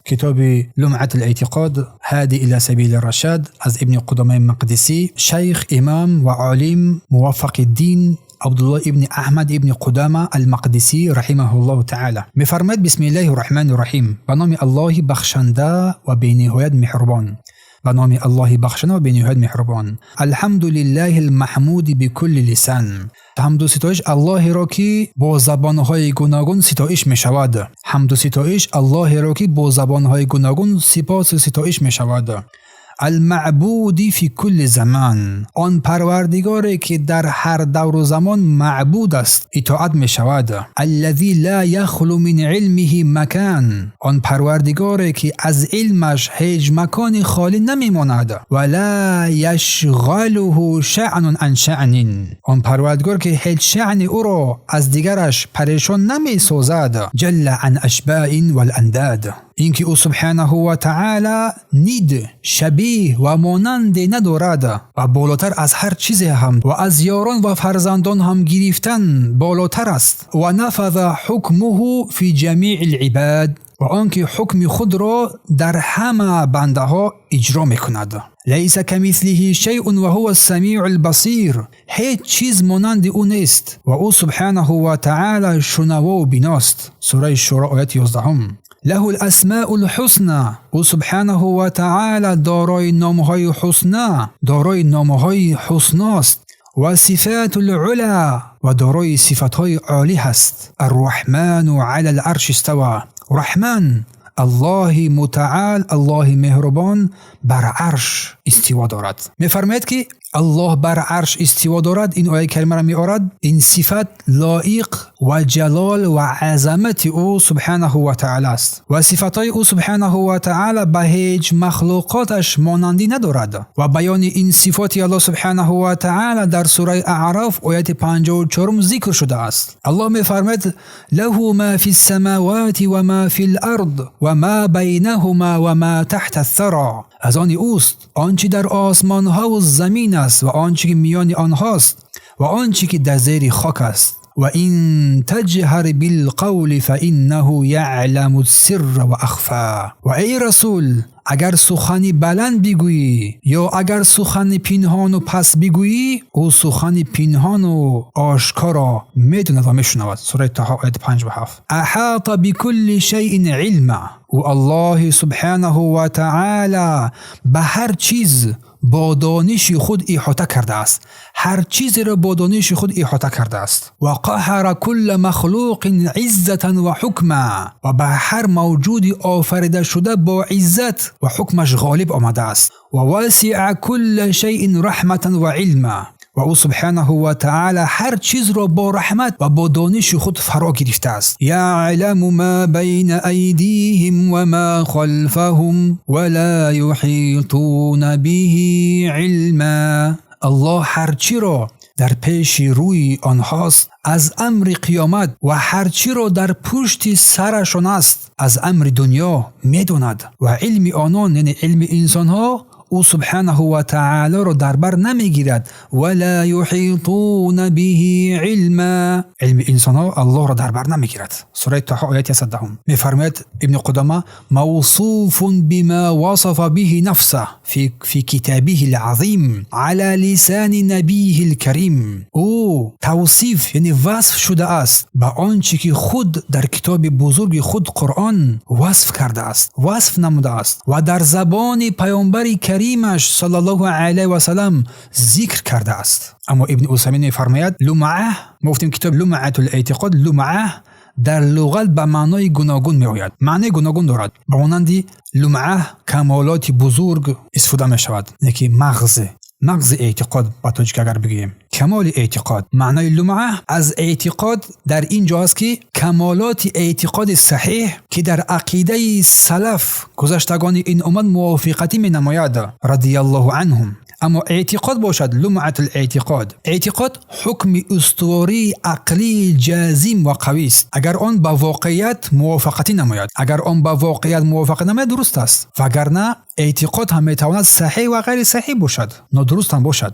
Китоби Лумъат ал-эътиқод ҳади ила сабили рашад аз Ибни Қудомаи Мақдисӣ, шайх, имам ва олим Муваффақиддин Абдулло ибни Аҳмад ибни Қудама ал-Мақдисӣ раҳимаҳуллоҳу таъала мефармояд: Бисмиллаҳи рраҳмани рраҳим, ба номи Аллоҳи бахшанда ва бениҳоят меҳрубон, ба номи Аллоҳи бахшанда ва бениҳоят меҳрубон. Алҳамду лиллаҳи алмаҳмуди бикулли лисан, ҳамду ситоиш Аллоҳеро, ки бо забонҳои гуногун ситоиш мешавад, ҳамду ситоиш Аллоҳеро, ки бо забонҳои гуногун сипосу ситоиш мешавад. Алмаъбуди фи кулли заман, он парвардигоре, ки дар ҳар давру замон маъбуд аст, итоат мешавад. Аллази ла яхлу мин илмиҳи макан, он парвардигоре, ки аз илмаш ҳеҷ макони холӣ намемонад. Ва ла яшғалуҳу шаънун ан шаънин, он парвардигор, ки ҳеҷ шаъни ӯро аз дигараш парешон намесозад. Ҷалла ан ашбаин валандад, ин ки ӯ субҳанаҳу ва таъала нид, шабеҳ ва монанде надорад ва болотар аз ҳар чизе ҳам ва аз ёрон ва фарзандон ҳам гирифтан болотар аст. Ва нафаза ҳукмуҳу фи ҷамии либад, ва он ки ҳукми худро дар ҳама бандаҳо иҷро мекунад. Лайса камислиҳи шайъун ва ҳува самиу лбасир, ҳеҷ чиз монанди ӯ нест ва ӯ субҳанаҳу ва таъала шунавову биност. Сураи Шуро, ояти 11-ум. Лаҳу ласмаъу лҳусна, ӯ субҳанаҳу ва таъала дорои номҳои ҳусна, дорои номҳои ҳусност. Ва сифату лула, ва дорои сифатҳои олӣ ҳаст. Арраҳману ала ларши истава, Раҳман, Аллоҳи мутаал, Аллоҳи меҳрубон бар арш истиво дорад. Мефармояд, ки Аллоҳ бар арш истиво дорад, ин ояи каримаро меорад. Ин сифат лоиқ ва ҷалол ва азамати ӯ субҳанаҳу ва таъала аст ва сифатҳои ӯ субҳанаҳу ва таъала ба ҳеҷ махлуқоташ монандӣ надорад. Ва баёни ин сифоти Аллоҳ субҳанаҳу ва таъала дар сураи Аъроф, ояти 54-ум зикр шудааст. Аллоҳ мефармояд: лаҳу ма фи ссамавати ва ма фи лард ва ма байнаҳума ва ма таҳта ссара, аз они ӯст он чӣ дар осмонҳову замин аст ва он чӣ ки миёни онҳост ва он чӣ ки дар зери хок аст. Ва ин таҷҳар билқавли фаиннаҳу яъламу ссирра ва ахфа, ва эй расул, агар сухани баланд бигӯӣ ё агар сухани пинҳону паст бигӯӣ, ӯ сухани пинҳону ошкоро медонад ва мешунавад. Сураи Таҳо, ояти 57. Аҳата бикулли шайъин илма, ӯ Аллоҳи субҳанаҳу ва таъала ба ҳар чиз бо дониши худ иҳота кардааст, ҳар чизеро бо дониши худ иҳота кардааст. Ва қаҳара кулла махлуқин иззатан ва ҳукма, ва ба ҳар мавҷуди офаридашуда бо иззат ва ҳукмаш ғолиб омадааст. Ва васиа кулла шайъин раҳматан ва илма, ва ӯ субҳанаҳу ва таъала ҳар чизро бо раҳмат ва бо дониши худ фаро гирифтааст. Яъламу ма байна айдиҳим ва ма халфаҳум ва ла юҳитуна биҳи илма, Аллоҳ ҳар чиро дар пеши рӯи онҳост аз амри қиёмат ва ҳар чиро дар пушти сарашон аст аз амри дунё медонад ва илми онон, яъне илми инсонҳо, ӯ субҳанаҳу ва таъалоро дар бар намегирад. Ва ла юҳитуна биҳи илма, илми инсонҳо Аллоҳро дар бар намегирад. Сураи Таҳо, ояти 110-ум. Мефармояд Ибни Қудома: мавсуфун бима васафа биҳи нафса фи китабиҳи лазим ала лисани набиҳи лкарим, ӯ тавсиф, яъне васф шудааст ба он чӣ ки худ дар китоби бузурги худ Қуръон васф кардааст, васф намудааст ва дар забони паёмбари каримаш саллаллоҳу алайҳи васалам зикр кардааст. Аммо Ибни Усамин мефармояд: лумаа, мо гуфтем, китоб Лумаатул эътиқод, лумаа дар луғат ба маънои гуногун меояд, маънои гуногун дорад. Ба монанди лумаа камолоти бузург истифода мешавад, не ки мағзи эътиқод, ба тоҷик агар бигӯем, камоли эътиқод. Маънои лумаа аз эътиқод дар ин ҷо аст, ки камолоти эътиқоди саҳеҳ, ки дар ақидаи салаф, гузаштагони ин уммат, мувофиқатӣ менамояд, радиаллоҳу анҳум. Аммо эътиқод бошад, лумъатул эътиқод, эътиқод ҳукми устувории ақлии ҷазим ва қавист, агар он ба воқеият мувофиқатӣ намояд. Агар он ба воқеият мувофиқа намояд, дуруст аст, вагарна эътиқод ҳам метавонад саҳеҳ ва ғайри саҳеҳ бошад, нодуруст ҳам бошад.